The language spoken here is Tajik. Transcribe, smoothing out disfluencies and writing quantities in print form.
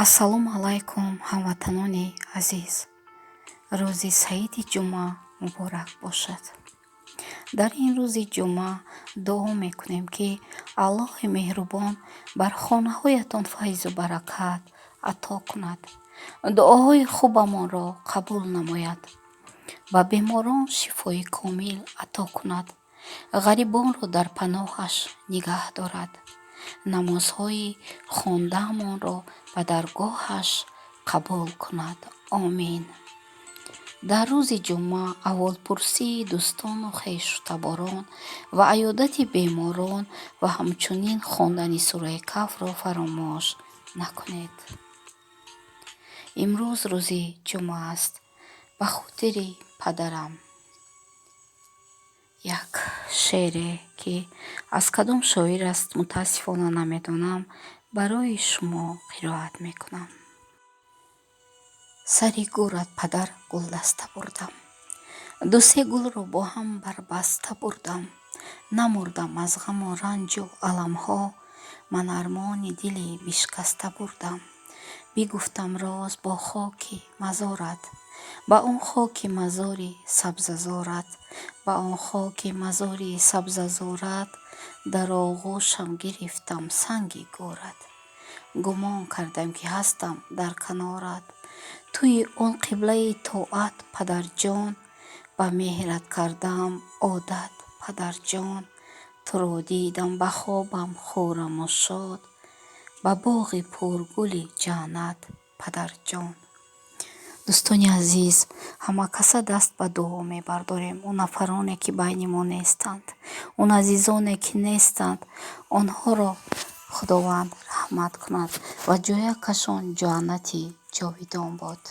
Ассалому алайкум, ҳамватанони азиз! Рӯзи саиди ҷумъа муборак бошад! Дар ин рӯзи ҷумъа дуо мекунем, ки Аллоҳи меҳрубон бар хонаҳоятон файзу баракат ато кунад, дуоҳои хубамонро қабул намояд, ба беморон шифои комил ато кунад, ғарибонро дар паноҳаш нигаҳ дорад, намозҳои хондаамонро ба даргоҳаш қабул кунад. Омин. Дар рӯзи ҷумъа аҳволпурсии дӯстону хешу таборон ва аёдати беморон ва ҳамчунин хондани сураи Каҳфро фаромӯш накунед. Имрӯз рӯзи ҷумъа аст. Ба хотири падарам як шеъре, ки аз кадом шоир аст, мутаассифона намедонам, барои шумо қироат мекунам. Сари гӯрат, падар, гулдаста бурдам, ду-се гулро бо ҳам барбаста бурдам. Намурдам аз ғаму ранҷу аламҳо, ман армони дили бишкаста бурдам. Бигуфтам роз бо хоки мазорат, ба он хоки мазори сабзазорат, ба он хоки мазори сабзазорат. Дар оғӯшам гирифтам санги гӯрат, гумон кардам, ки ҳастам дар канорат. Туи он қиблаи тоат, падарҷон, ба меҳрат кардаам одат, падарҷон. Туро дидам ба хобам хурраму шод, ба боғи пургули ҷаннат, падарҷон. Дӯстони азиз, ҳамакаса даст ба дуо мебардорем. Он нафароне, ки байни мо нестанд, он азизоне, ки нестанд, онҳоро Худованд раҳмат кунад ва ҷоякашон ҷаннати ҷовидон бод.